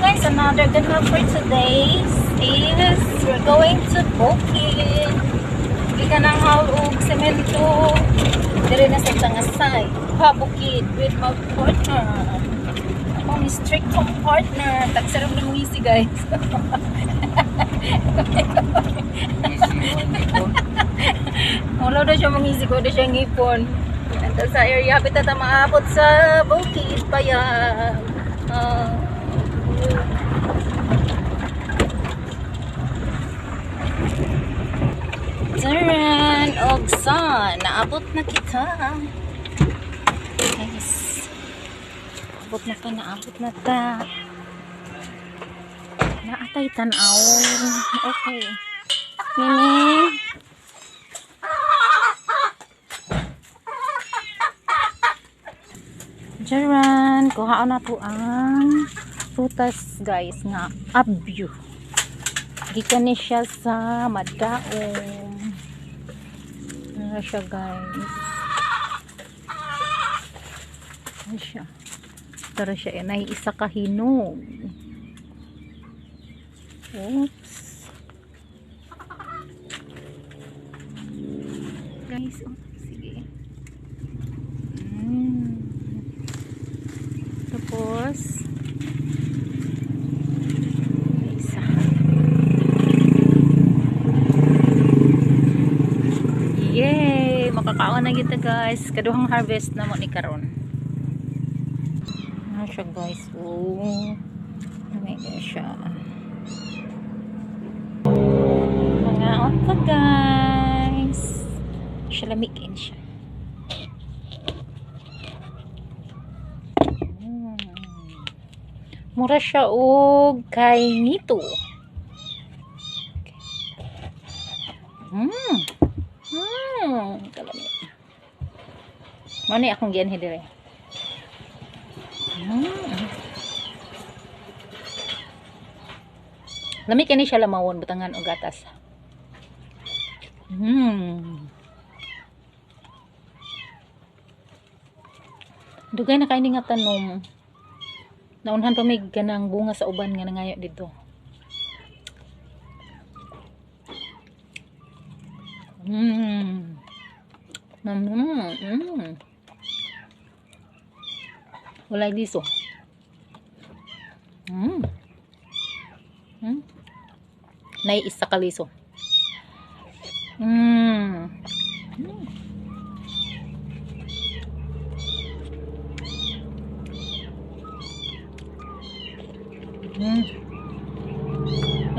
Guys, another ganap for today is we're going to bukid. Gikan ang haul og semento. Diri na sa Tangasay. Pa bukid with my partner. Akong strict kong partner. Tagsarom na mong easy, guys. Wala daw siya mong easy ko. Daw siya ngipon. Ito sa area. Hapit na ta maabot sa bukid. Payag. Taran! Ogsan! Naabot na kita. Guys. Abot na ta, naabot na ta. Naatay tanaw. Okay. Mimi. Jaran, kuhaan na to ang prutas, guys, nga abyo. Gikan ni siya sa Madaong. Ano siya, guys? Ano siya? Tara siya, eh, isa ka hinog. Oops. Guys, oh, sige. Tapos, isa. Yay! Makakaon na kita, guys. Kaduhang harvest na mo ni karon. Ano siya, guys? Oh. May siya. Mga onta, guys. Siya lamikin siya. Mura siya og kay nito. Okay. Kalami. Mao ni akong gianhi dire. Lami kini siya lamawon butangan og gatas. Dugay na kay ni nga tanom. Naunhan pa may ganang bunga sa uban nga nangayo dito. Walay liso. Nay isa ka liso.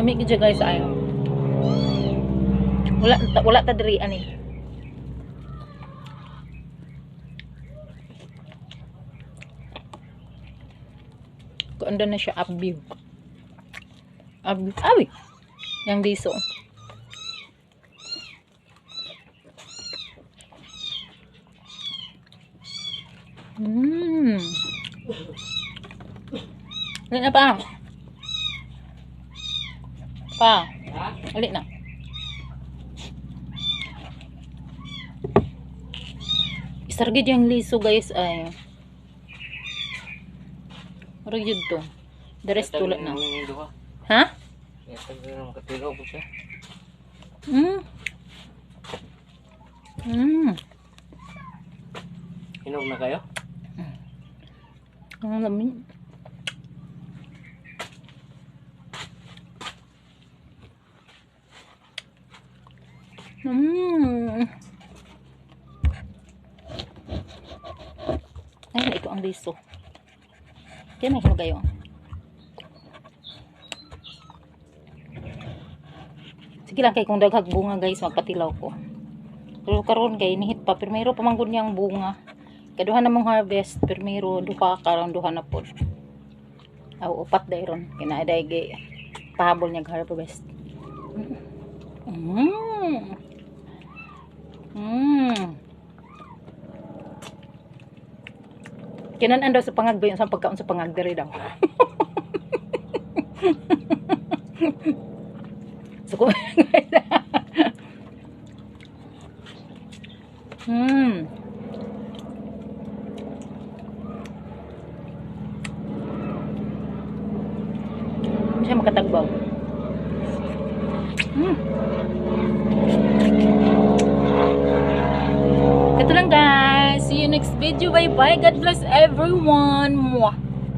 Lami gid siya, guys, ayo. Wala ta diri ani. Kuan na siya abyo. Abyo. Awi. Yang liso. Ali na pa. Pa. Ali na. Isargid yung liso, guys, ay. Murag yun to. The rest tulad na. Ha? Hinog na kayo? Ang lami. Ay, ito ang liso. Kaya may hinog kayo. Sige lang kay kung daghag bunga, guys, magpatilaw ko. Pero karon kay nihit pa, pero mayroon pa man gud niyang bunga. Kaduha na mong harvest, pero mayroon duha karon duha na pod. Aw, upat dayron kinaday gi pahabol niya harvest. Kinan-an daw sa pangag ba yun sa pagkaon sa pangag diri daw. So, Hindi siya makatagbaw. Ito lang, guys. See you next video. Bye bye. God bless everyone. Mwah.